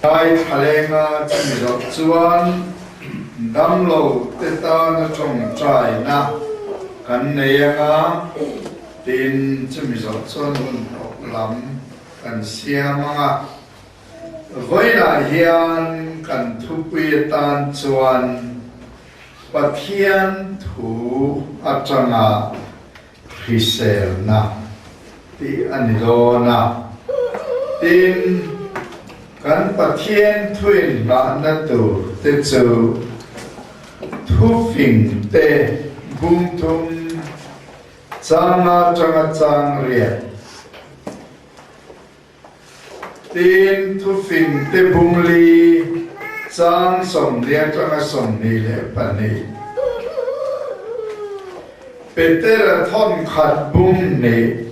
Kai thlalenga chumi zawh chuan damlo te tana tawngtaina kan nei anga, tin chumi zawh chuan hun tawp lam kan siam anga. Vawiinah hian kan thupui atan chuan Pathian thu atanga hriselna tih a ni dawn a. Tin, kan Pathian thuin hlahna tur te chu thufing te bungthum changa tanga chang riat. Tin, thufing te bungli chang 40 atanga 22. Petera thawnkhat bung hnih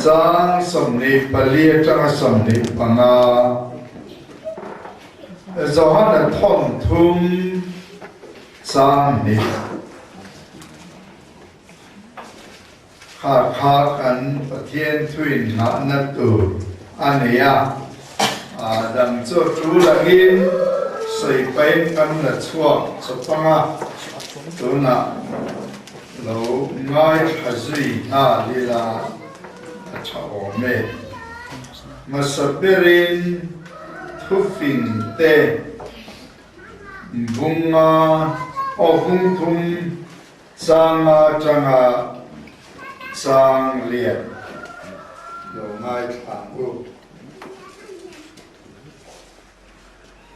chang 24 atanga 25. Johana thawnthum chang hnih. Kha kha kan Pathian thuin nghahna tur a nei a, a dang chu tul angin sawi pahin kan la chhuak chawp ang a, tunah lo ngaithla zui nghal ila a tha awm e. Hmasa berin thufing te bunga aw bung thum Changa tanga chang lian lo ngaithla ang u.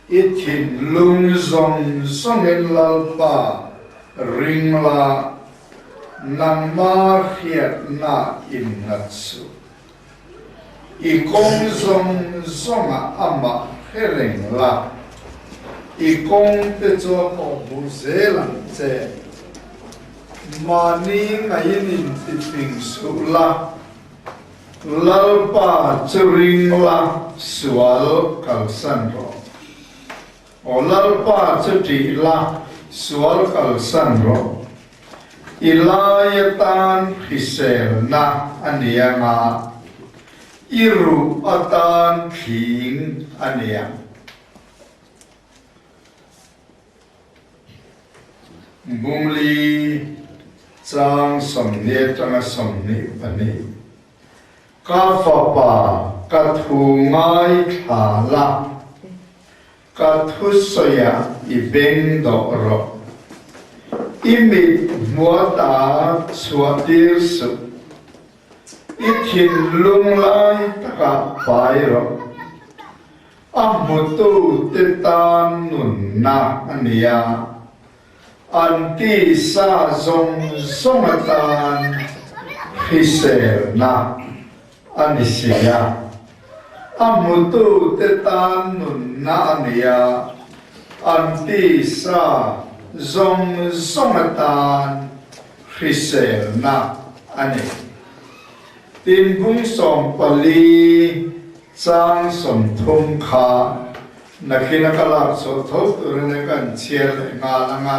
I thinlung zawng zawngin Lalpa ring la, nangma hriatna innghat suh. I kawng zawng zawngah amah hre reng la, i kawng te chu a kawh hmuh zel ang che. Mahni ngaiin intifing suh la, Lalpa chu ring la, sual kalsan rawh. Aw Lalpa chu ṭih la, sual kalsan rawh. I lai atan hriselna a ni ang a, i ruh atan thling a ni ang. Bungli chang 40 atanga 22. Ka fapa, ka thu ngaithla la. Ka thusawiah i beng dawh rawh. I mit hmuata chhuah tir suh. I thinlung lai takah pai rawh. A hmutu te tan nunna a ni a, an tisa zawng zawng atan hriselna a ni si a. A hmutute tan nunna a ni a, an tisa zawng zawng atan hriselna a ni. Tin bung 14 chang 30 kha nakin a ka lak chhuah tho turin ka an chhiar leh nghal ang a.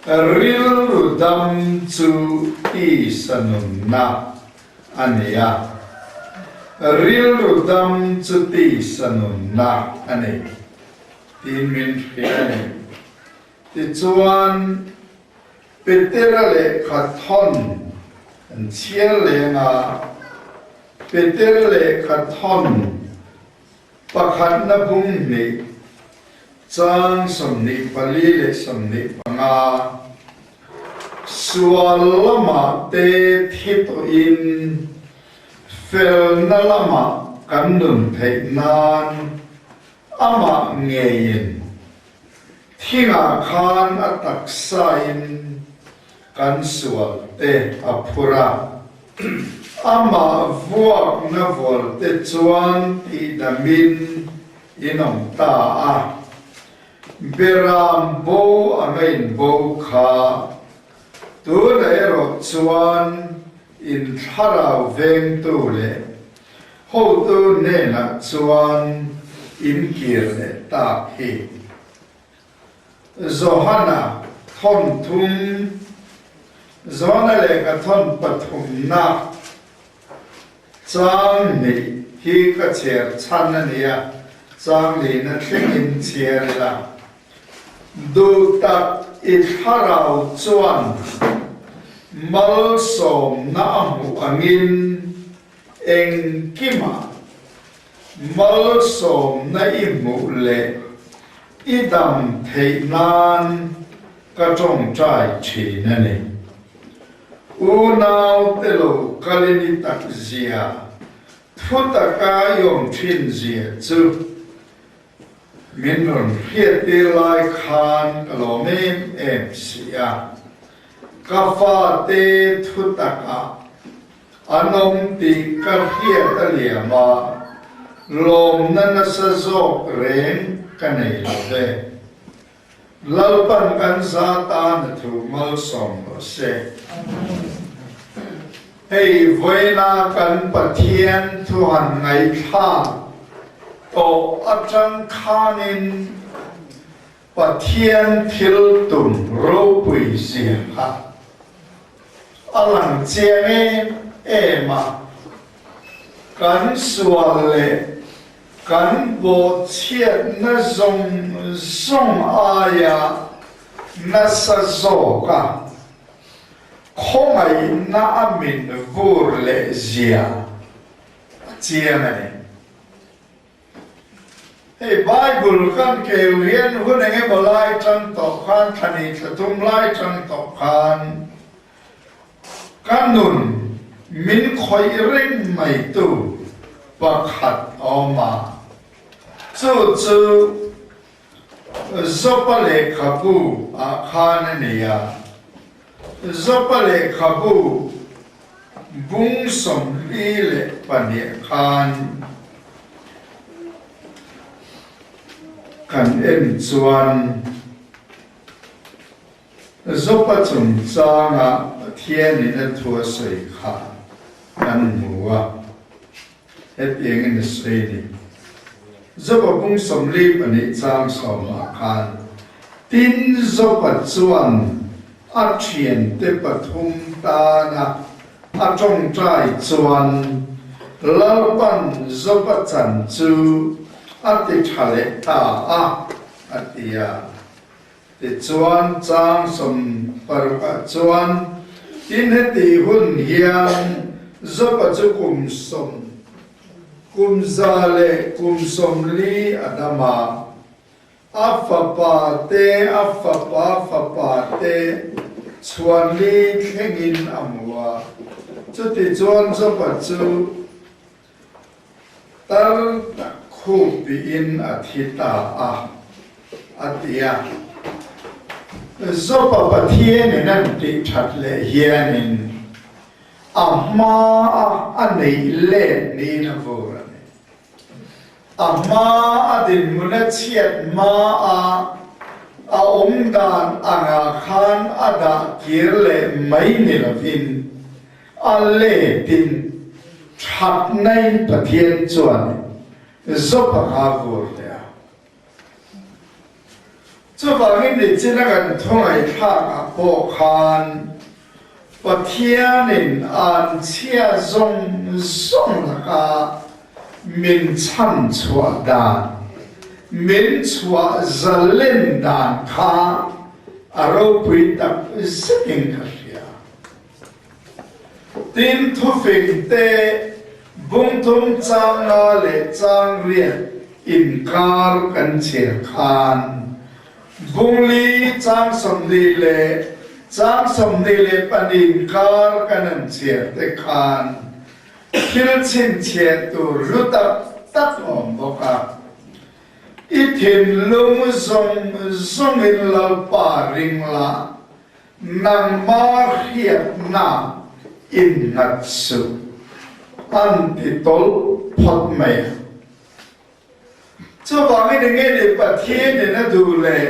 Rilru dam chu tisa nunna a ni a, rilru dam chu tisa nunna a ni tiin min hrilh a ni. Tichuan, Petera lehkha thawn an chhiar leng a, Petera lehkha thawn pakhatna bung hnih, chang 24 leh 25, Sual lamah te thi tawhin felna lamah kan nun theih nan amah ngeiin thingah khan a taksain kan sual te a phur a. Amah vuakna vual te chuan tihdamin in awm ta a. Beram bo anga in bo kha tunah erawh chuan in thlarau vengtu leh hotu hnenah chuan in kir leh tak hi. Johana thawmthum, Johana lehkha thawn pathumna chang hnih hi ka chher chhan a ni a. Changlina thlengin chhiar ila. Duh tak i thlarau chuan malsawmna a hmuh angin engkimah malsawmna i hmuh leh i dam theih nan ka tawngtai thin a ni. Unau te lo kalin i tak zia, thu taka i awm thin zia chu min rawn hriattir lai khan ka lawm em em si a. Ka fate thu takah an awm tih ka hriat a liam a, lawmna nasa zawk reng ka nei lo ve. Lalpan kan za tan a thu malsawm rawh se. Hei vawiina kan Pathian thu han ngaihthlak tawh atang khanin Pathian thil tum ropui zia kha a lang chiang em em a, kan sual leh Kan bawhchhiatna zawng zawng aia nasa zawka khawngaihna a min vur leh zia a chiang a ni. Hei Bible kan keu hian hun eng emaw lai tang tawh khan, thlani thla tum lai tang tawh khan Ka nun min khawih reng maitu pakhat a awm a, chu chu Jopa lehkhabu ah khan a ni a. Jopa lehkhabu bung 42 khan kan en chuan, Jopa chungchanga Pathianin a thu a sawi kha kan hmu a, hetiangin a sawi a ni. Jopa bung 42 chang sawmah khan, Tin, Jopa chuan a thiante pathum tana a tawngtai chuan Lalpan Jopa chan chu a ti tha leh ta a, a ti a. Tichuan, chang 60 ah chuan, Tin heti hun hian Jopa chu kum sawm, kum za leh kum 40 a dam a, a fapa te, a fapa fapa te chhuan li thlengin a hmu a. Chutichuan Jopa chu Tar tak khup bihin a thi ta a, a ti a. Zopa Pathianin an tih that leh hianin a hmaa a neih let niin a vur a ni. A hmaa a dinhmun a chhiat hmaa a awm dan angah khan a dah kir leh mai ni lovin A letin thatnain Pathian chuan Jopa kha a vur leh a. Chuvangin nichina kan thungaihthlak ah pawh khan Pathianin an chhia zawng zawng laka min chhan chhuah dan, min chhuah zalen dan kha a ropui tak zetin ka hria. Tin, thufing te bungthum chang nga leh chang riat inkar kan chhiar khan bungli chang 40 leh chang 22 inkar kan han chhiar te khan thil chhinchhiah tur hlu tak tak a awm bawk a. I thinlung zawng zawngin Lalpa ring la, Nangma hriatna innghat suh, an ti tawlh phawt mai a. Chuvangin enge ni Pathianin a duh leh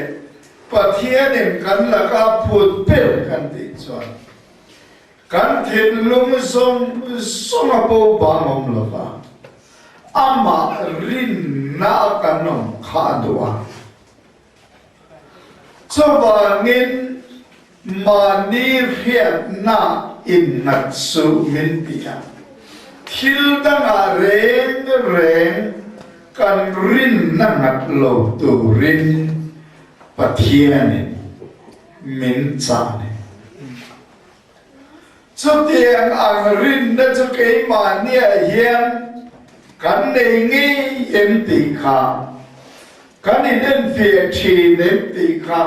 Pathianin kan laka phut ber kan tih chuan kan thinlung zawng zawng a bo bang awm lo va, amah rinna a kan awm kha a duh a. Chuvangin mahni hriatna innghat suh min ti a, thil dangah reng reng. kan rinna nghat lo turin Pathianin min chah a ni. Chutiang ang rinna chu keimahniah hian kan nei ngei em tih kha, kan inenfiah thin em tih kha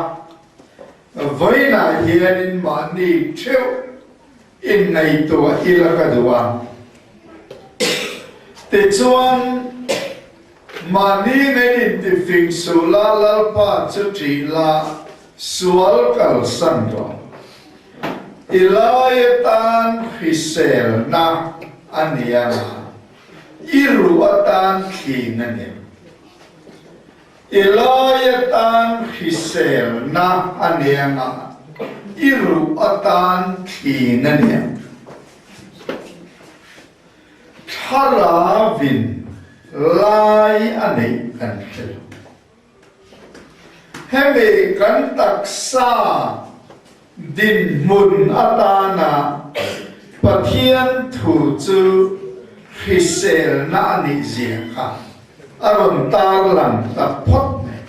vawiinah hianin mahni theuh inngaihtuah ila ka duh a. Tichuan, mahni ngaih intifing suh la, Lalpa chu ṭih la, sual kalsan rawh. I lai atan hriselna a ni ang a, i ruh atan thling a ni ang. I lai atan hriselna a ni ang a, i ruh atan thling a ni ang. Thlaravin lai a neih kan hre lo. Hemi kan taksa dinhmun atana Pathian thu chu hriselna a nih zia kha a rawn tarlang ta phawt mai.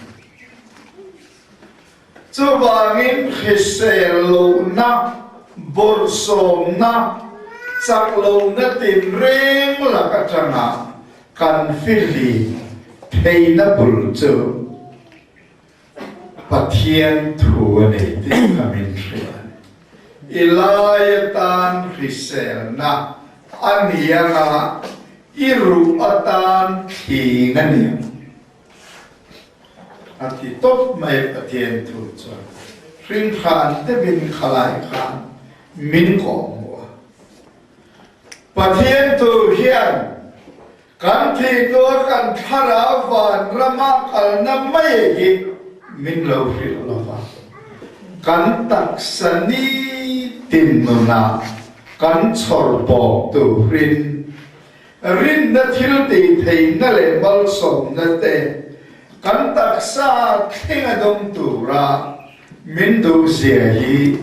Chuvangin hrisel lohna, bawrhsawmna, chak lohna tinreng lak atanga Kan fihli theihna bul chu Pathian thu a ni tih ka min hria a ni. I lai atan hriselna a ni anga i ruh atan thling a ni ang. A ti tawp mai Pathian thu chuan hringhran deuhin khalai khan min kawhhmuh a. Pathian tur hian kan thih hnua kan thlarau vanrama kalna mai hi min lo hrilh lo va, kan taksa nitin nunah kan chhawr bawk turin rinna thil tih theihna leh malsawmna te kan taksa thlenga dawng tura Min duhzia hi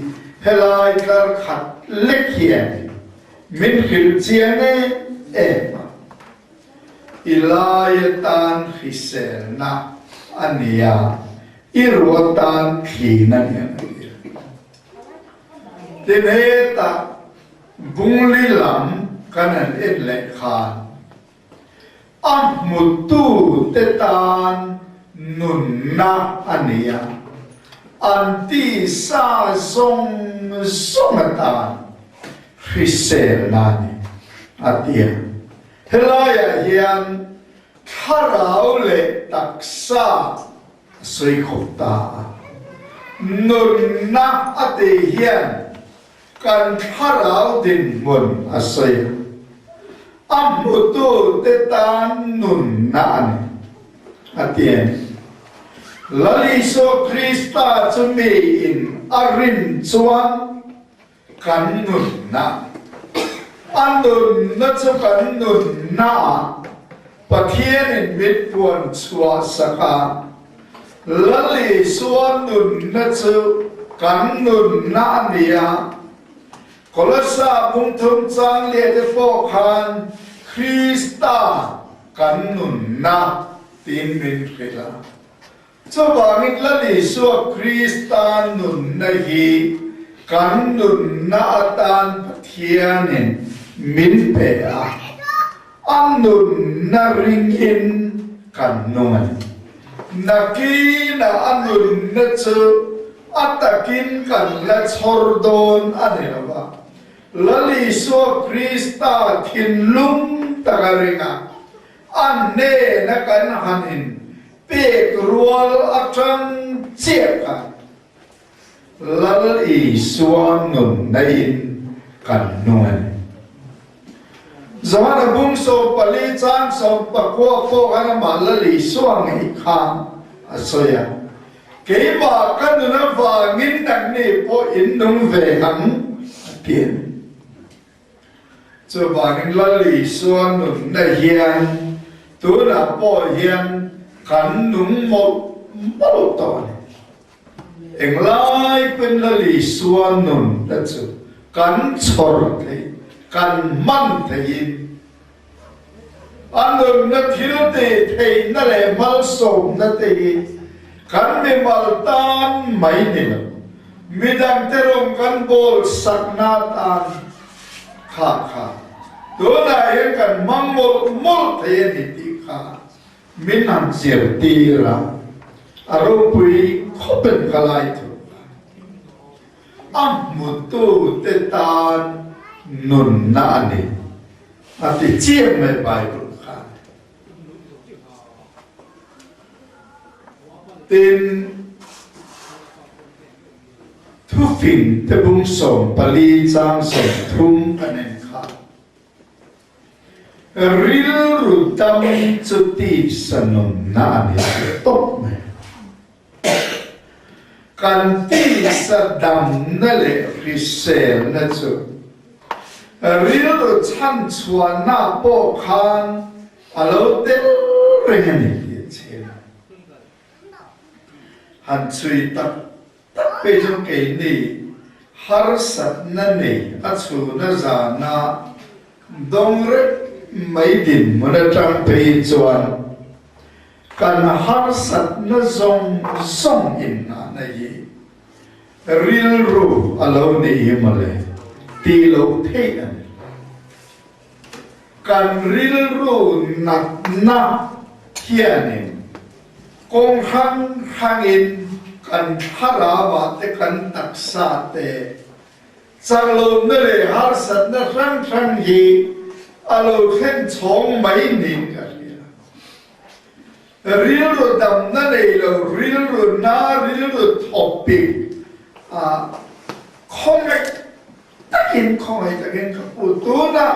helai tlar khat lek hian min hrilh chiang em em a, i lai atan hriselna a ni a, i ruh atan thlin a ni ang a ti a. Tin hetah Bungli lam kan han en leh khan A hmutute tan nunna a ni a, an tisa zawng zawng atan hriselna a ni, a ti a. Helaiah hian thlarau leh taksa a sawi khawp ta a. Nunna a tih hian Kan thlarau dinhmun a sawi a, a hmutute tan nunna a ni, a ti a ni. Lal Isua Krista chu miin a rin chuan kan nunna a ni. A nunna chu kan nunna ah Pathianin min puan chhuah sak a, Lal Isua nunna chu kan nunna a ni a. Kolossa bungthum chang leh te pawh khan Krista kan nunna tiin min hrilh a. Chuvangin Lal Isua Krista nunna hi kan nunna atan Pathianin min pe a. A nunna ringin kan nung a ni. Nakinah a nunna chu a takin kan la chhawr dawn a ni lo va. Lal Isua Krista thinlung taka ringa a hnena kan han in pek rual atang chiah khan Lal Isua nunna in kan nung a ni. Johana bung 14 chang 19 pawh khan amah Lal Isua ngei khan a sawi a, Keimah ka nun avangin nangni pawh in nung ve ang a ti a ni. Chuvangin Lal Isua nunna hian tunah pawh hian kan nung mawlh mawlh tawh a ni. Englai pawhin Lal Isua nun te chu kan chhawr thei, kan hman theiin. A nunna thil tih theihna leh malsawmna te hi kan mimal tan mai ni lo, midangte rawng kan bawl sakna tan kha kha tunah hian kan hmang mawlh mawlh thei a ni tih kha min han zirtir a, a ropui khawpin ka lai thu a. A hmutute tan nunna a ni, a ti chiang mai Bible khan. Tin, thufing te bung 14 chang 30 kan en kha. Rilru dam chu tisa nunna a ni tih tawp mai. Kan tisa damna leh hriselna chu rilru chhanchhuahna pawh khan a lo tel reng a ni tih a chhel a. Han chhui tak tak phei chu keini harsatna nei a chhuna zana dawng reng mai dinhmun atang phei chuan Kan harsatna zawng zawng innahna hi rilru a lo nih hi mawle tih loh theih a ni. Kan rilru natna hianin kawng hrang hrangin kan thlarauah te kan taksa te chaklohna leh harsatna hrang hrang hi a lo thlen chhawng mai niin ka hria. Rilru damna nei lo, rilru na, rilru thawpik a khawngaih takin khawngaih takin ka pu tunah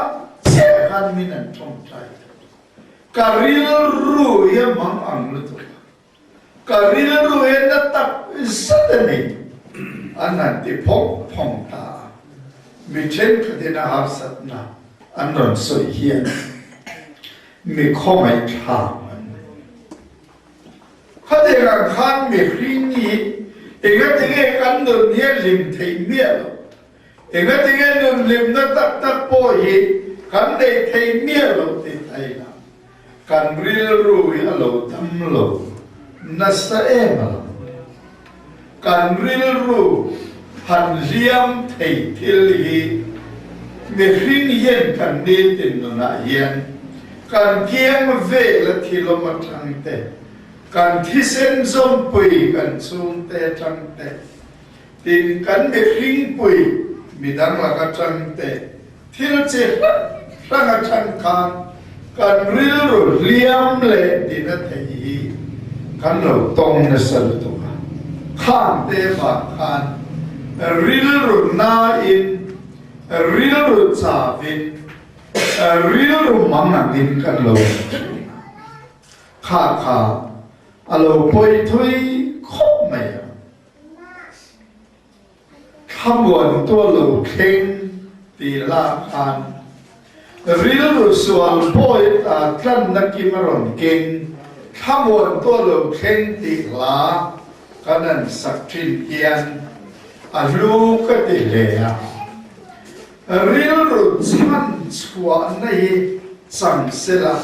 chiah khan min an tawngtai ta. Ka rilru hi a mang ang lutuk a, ka rilru hi a na tak zet a ni an han ti phawng phawng ta a. Mi thenkhatin a harsatna an rawn sawi hian Mi khawngaih thlak an ni. Khatiang ang khan mihring hi engatinge kan nun hi a hlim theih miah lo? Engatinge nun hlimna tak tak pawh hi kan neih theih miah lo tih thailah kan rilru hi a lo dam lo nasa em a lo ni. Kan rilru han hliam thei thil hi mihring hian kan nitin nunah hian kan kiang vel a thilawm atang te, kan thisen zawmpui kan chhungte atang te, tin kan mihringpui midang lak atang te, thil chi hrang hrang atang khan kan rilru hliam leh tina thei hi kan lo tawng nasa lutuk a. Khang te vang khan rilru nain, rilru chavin, rilru mang angin kan lo awm thin a. Kha kha a lo pawi thui khawp mai a. Thlamuan tuah lo thleng ti lak khan rilru sual bawi ta tlanna kim a rawn keng, thlamuan tuah lo thleng tih hla kan han sak thin hian a hlu ka ti hle a. Rilru chhan chhuahna hi chang sela,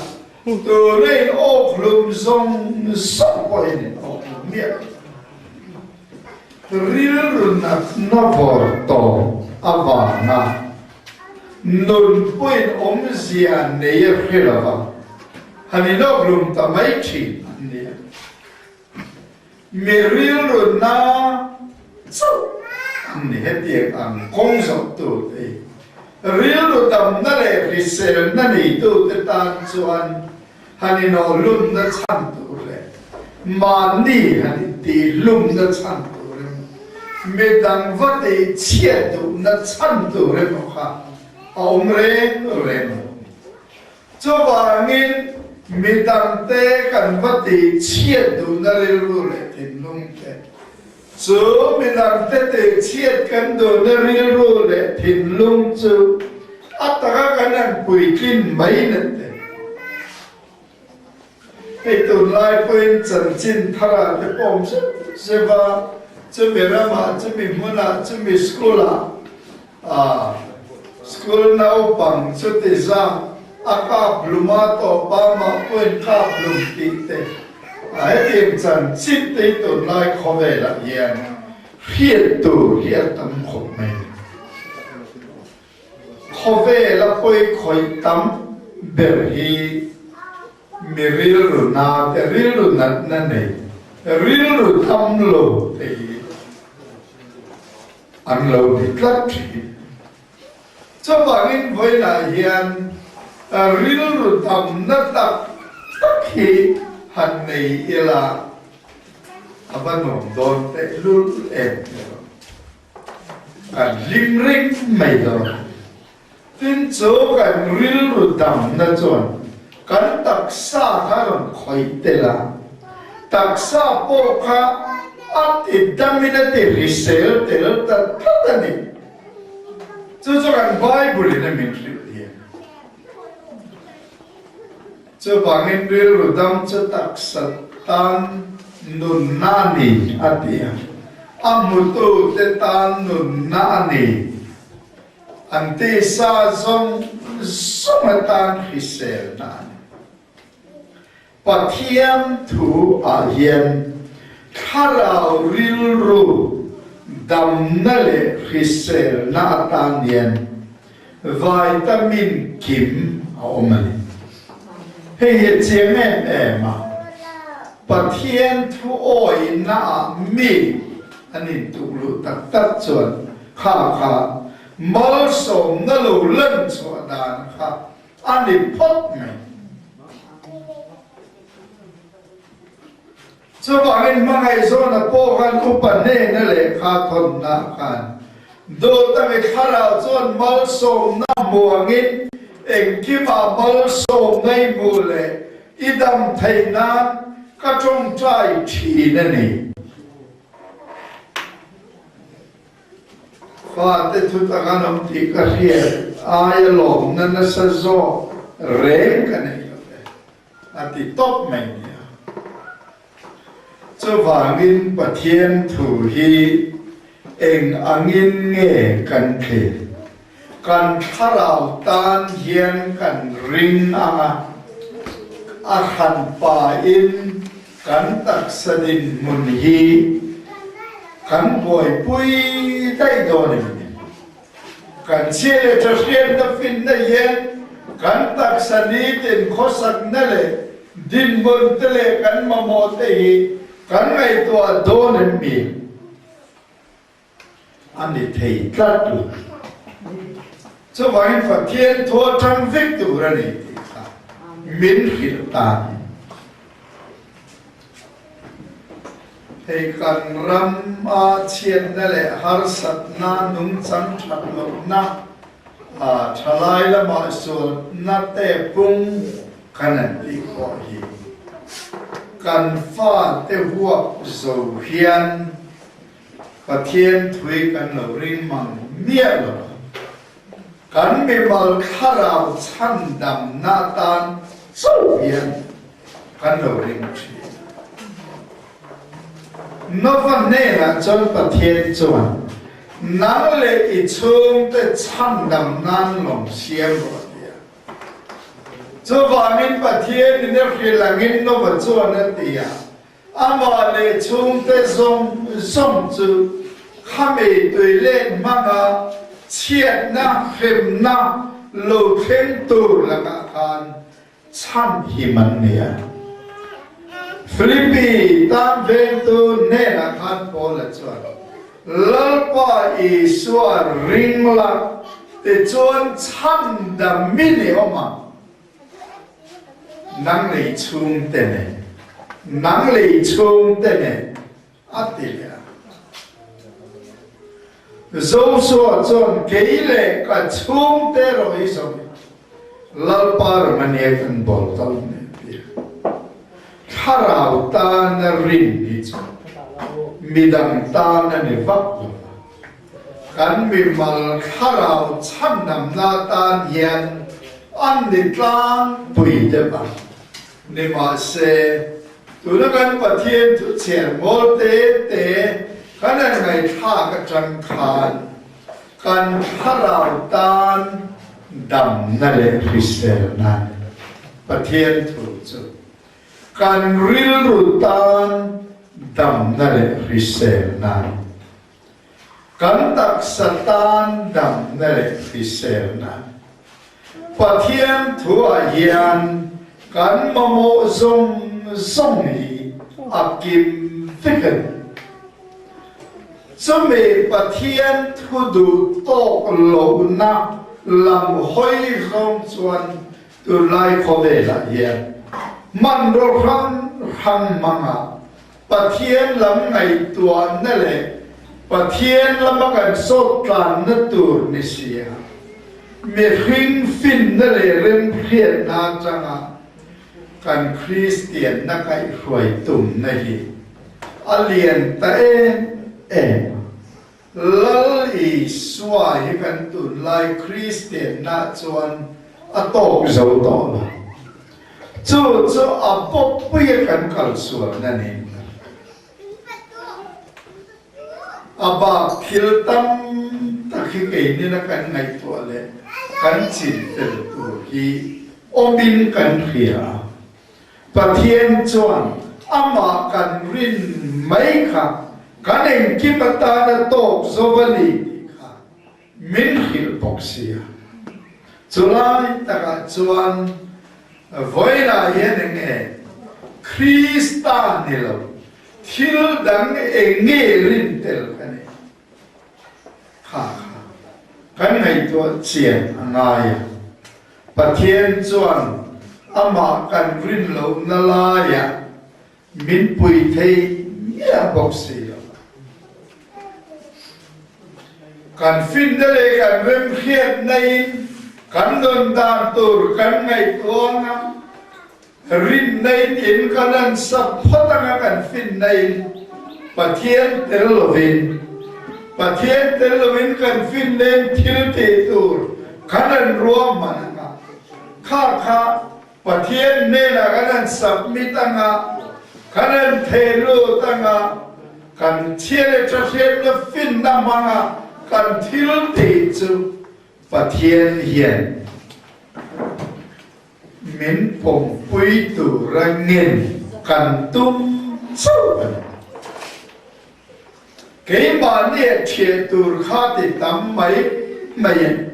tuna in awk hlum zawng zawng pawhin in awk hlum miah lo. Rilru natna vawr tawp avanga nunpuiin awmzia nei a hre lo va, han inawklum ta mai thin an ni a. Mi rilru na chauh an ni hetiang ang kawng zawh tur te hi. Rilru damna leh hriselna neitute tan chuan han inawhlumna chhan tur leh mahni han intihlumna chhan tur emaw, midang va tihchhiat duhna chhan tur emaw kha a awm reng reng lo. Chuvangin midangte kan va tihchhiat duhna rilru leh thinlung te chu midangte tihchhiat kan duhna rilru leh thinlung chu a taka kan han puitlin mai na te. Hei tunlai pawhin chanchin tharah te pawh awm zeuh zeuh a, chumi ramah, chumi hmunah, chumi school-ah, school naupang chuti zat. A kap hlum a tawp a mah pawhin kap hlum tih te a hetiang chanchin te hi tunlai khawvelah hian hriat tur hi a tam khawp mai a ni. Khawvela pawi khawih tam ber hi mi rilru na te, rilru natna nei, rilru tham lo te hi an lo ni tlat thin. Chuvangin vawiinah hian rilru damna tak tak hi han nei ila a va nuam dawn tehlul em erawh kan hlim reng mai dawn. Tin chu kan rilru damna chuan kan taksa kha rawn khawih tel a, taksa pawh kha a ti damin a ti hrisel tel ta tlat a ni. Chu chu kan Bible in a min hrilh hian. Chuvangin rilru dam chu taksa tan nunna a ni a ti a, a hmutute tan nunna a ni. An tisa zawng zawng atan hriselna a ni. Pathian thu ah hian thlarau rilru damna leh hriselna atan hian vitamin kim a awm a ni. Hei hi a chiang em em a, Pathian thu awihna ah mi an intuk luh tak tak chuan kha kha malsawmna lo lan chhuah dan kha A ni phawt mai. Chuvangin hmangaihzawna pawh khan upa hnena lehkha thawnna khan Dawtami thlarau chuan malsawmna hmuangin engkimah malsawmna i hmuh leh i dam theih nan ka tawngtai thin a ni. Fate thu tak an awm tih ka hriat aia lawmna nasa zawk reng ka nei lo ve, a ti tawp mai nia. Chuvangin Pathian thu hi eng angin nge kan thlir? Kan thlarau tan hian kan ring ang a, a hran pahin kan taksa dinhmun hi kan buaipui daih dawn em ni? Kan chhia leh tha hriatna finna hian kan taksa nitin khawsakna leh dinhmun te leh kan mamawh te hi kan ngaihtuah dawn em ni? A ni thei tlat lo. Chuvangin Pathian thu atang vek tur a ni tih kha min hrilh ta a ni. Hei kan rama chhiatna leh harsatna nungchang that lohna, thalai lamah sualna te pung kan an tih pawh hi kan fate huap zo hian Pathian thui kan lo ring mang miah lo a, kan mimal thlarau chhandamna atan chauh hian kan lo ring thin. Nova hnenah chuan Pathian chuan, Nang leh i chhungte chhandam nan lawng siam rawh a ti a. Chuvangin Pathian in a hrilh angin Nova chuan a ti a, Amah leh chhungte zawng zawng chu khami tui let hmanga chhiatna hremna lo thleng tur lakah khan chhan him an ni a. Philippi tan vengtu hnenah khan Paula chuan, Lalpa Isua ring la, tichuan chhandam i ni awm ang. Nang lei chhungte nen, nang lei chhungte nen, a ti leh a. Joshua chuan, Kei leh ka chhungte erawh hi zawng Lalpa ram a nia kan bawl ta lo nia, a ti a. Thlarau tana rin hi chu midang tan a ni vak lo va. Kan mimal thlarau chhandamna atan hian an ni tlangpui deuh a, nimahse tuna kan Pathian thu chhiar mawl te te kan han ngaihthlak atang khan kan thlarau tan. Damna leh hriselna Pathian thu chu kan rilru tan damna leh hriselna Kan taksa tan damna leh hriselna Pathian thuah hian kan mamawh zawng zawng hi a kim vek a ni. Chumi Pathian thu duh tawk lohna lam hawi zawng chuan tunlai khawvelah hian hmanraw hrang hrang hmangah Pathian lam ngaihtuahna leh Pathian lama kan sawt tlanna tur ni sia, mihring finna leh remhriatna atanga kan Kristianna kaihhruai tumna hi a lian ta em em a. Lal Isua hi kan tunlai Kristianna chuan a tawk zo tawh lo. Chu chu a bawkpuia kan kal sualna niin ka hria. A bak thil tam tak hi keinina kan ngaihtuah leh kan chin fel tur hi awmin kan hria a. Pathian chuan amah kan rin mai kha kan engkim atana tawk zo a ni tih kha min hrilh bawk si a. Chulai takah chuan vawilah hian eng nge Krista ni lo thil dang eng nge rin tel ka nei? Kha kha kan ngaihtuah chian a ngai a. Pathian chuan amah kan rin lohna laiah min pui thei miah bawk si lo. Kan finna leh kan remhriatna in kan nun dan tur kan ngaihtuah anga, rinna in in kan an sak phawt anga kan finna in Pathian tel lovin Pathian tel lovin kan finna in thil tih tur kan an ruahman anga kha kha Pathian hnenah kan an submit anga kan an theh lut anga kan chhia leh tha hriatna finna hmanga kan thil tih chu Pathian hian Min pawmpui tura ngen kan tum chauh a ni. Keimahni a thiah tur kha ti tam mai mai a ni.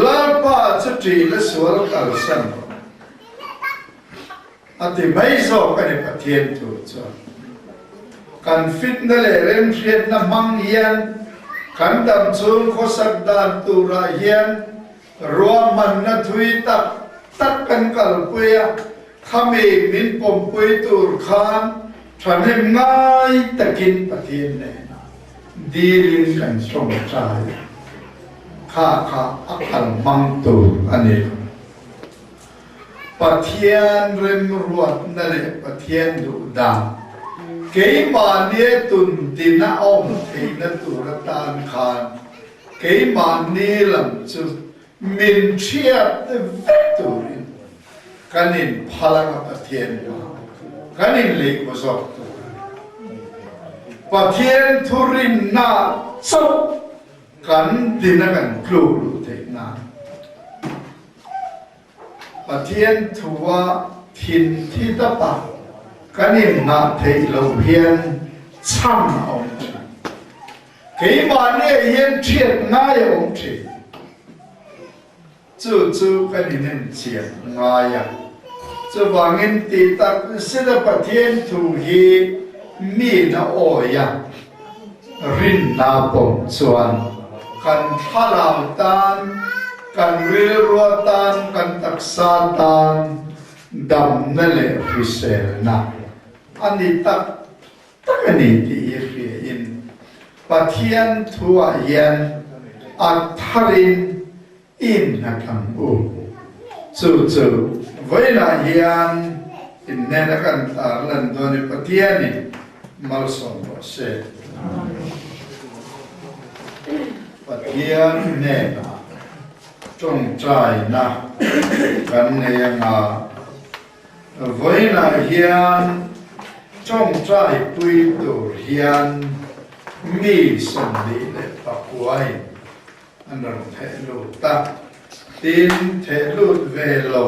Lalpa chu ṭih la sual kalsan rawh a ti mai zawk a ni Pathian thu chuan. Kan fitna leh remhriatna hmang hian kan damchhung khawsak dan turah hian Ruahmanna thui tak tak kan kalpui a, khami min pawmpui tur khan thahnem ngai takin Pathian hnenah dilin kan tawngtai a, kha kha a kal hmang tur a ni lo. Pathian remruatna leh Pathian duhdan keimahnia tundina a awm theihna tur atan khan Keimahni lam chu min hriat vek turin kan inphal anga Pathian hma kan inleihkaw zawk tur a ni. Pathian thurinna chauh kan dina kan tluk luh theih nan Pathian thua thin thi dapa kan inngah theih loh hian chhan a awm thin. Keimahni ah hian thiat ngai a awm thin. Chu chu kan inenchian ngai a. Chuvangin tih tak zeta Pathian thu hi mi na awi a, rinna pawm chuan kan thlarau tan, kan rilrua tan, kan taksa tan damna leh hriselna a ni tak tak a ni tih hi hriain Pathian thuah hian a tharin innghat ang u. Chu chu vawiinah hian innena kan tarlan dawn i Pathianin malsawm rawh se. Pathian hnenah tawngtaina kan nei anga. Vawiinah hian tawngtaipui tur hian mi 29 in An rawn theh lut a, tin theh lut ve lo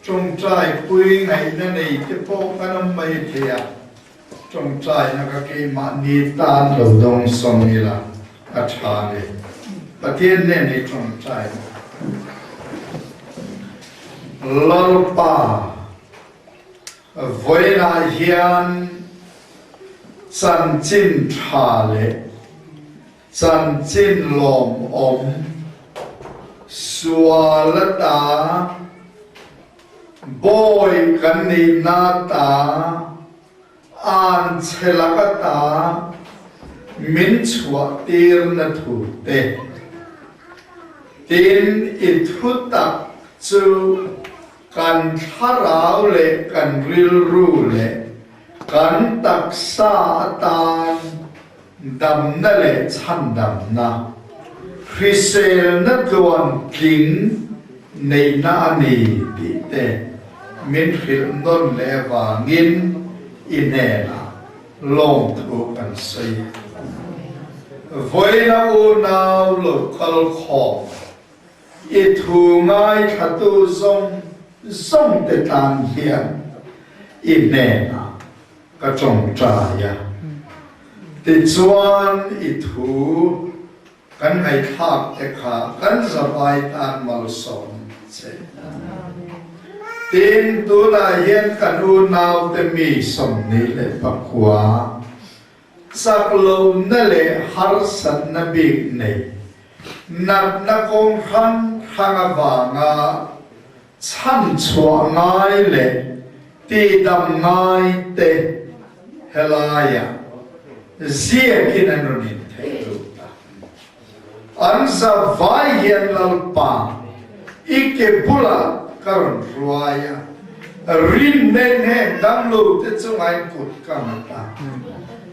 tawngtai pui ngaihna nei te pawh kan awm mai thei a, tawngtaina ka keimahni tan lo dawng sawng ila a tha ni. Pathian nen hi tawngtai Lalpa vawiinah hian chanchin tha leh Chanchin lawmawm sual ata bawi kan nihna ta an chhe lak ata min chhuah tirna thu te tin i thutak chu kan thlarau leh kan rilru leh kan taksa atan Damna leh chhandamna, hriselna tluantling neihna a ni tih te min hrilh nawn leh avangin i hnenah lawmthu kan sawi. Vawiina unau lo kal khawm, i thu ngaithlatu zawng zawng te tan hian i hnenah Ka tawngtai a, tichuan i thu kan ngaihthlak te kha kan zavai tan malsawm che. Tin, tunah hian kan unaute mi 29 chak lohna leh harsatna bik nei natna kawng hrang hrang avanga Chhanchhuah ngai leh tihdam ngai te helaiah ziakin an rawn intheih lut a. An za vai hian Lalpa i ke bulah ka rawn hruai a, rin nen heng damlo te chungah in kut ka nghat a,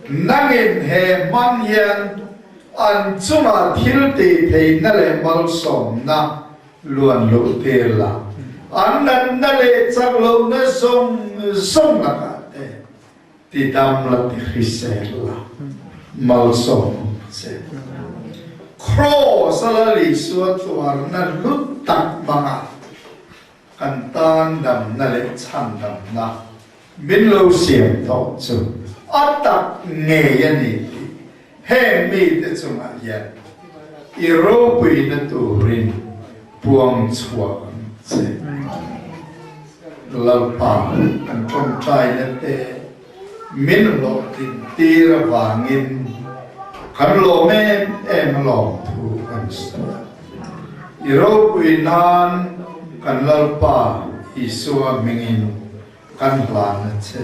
nangin he hmang hian an chungah thil tihtheihna leh malsawmna Luan loh te la an natna leh chak lohna zawng zawng lakah te ti dam la ti hrisel la malsawm che. Kraws a Lal Isua tuarna hlu tak hmanga kan tan damna leh chhandamna min lo siam tawh chu a tak ngei a ni tih Heng mite chungah hian i ropuina turin puang chhuak ang che. Lalpa kan tawngtaina te min hlawhtlin tir avangin kan lawm em em a lawmthu kan sawi a. I ropui nan kan Lalpa Isua hmingin Kan hlan a che.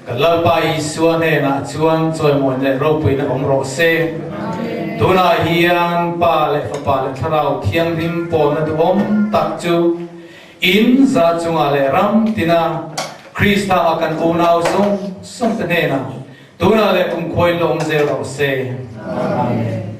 Kan Lalpa Isua hnenah chuan chawimawi leh ropuina awm rawh se. Tunah hian Pa leh Fapa leh Thlarau Thianghlim pawlna duhawm tak chu in za chungah leh ram tina Krista a kan unau zawng zawngte hnenah tunah leh kumkhuain la awm zel rawh se. Amen.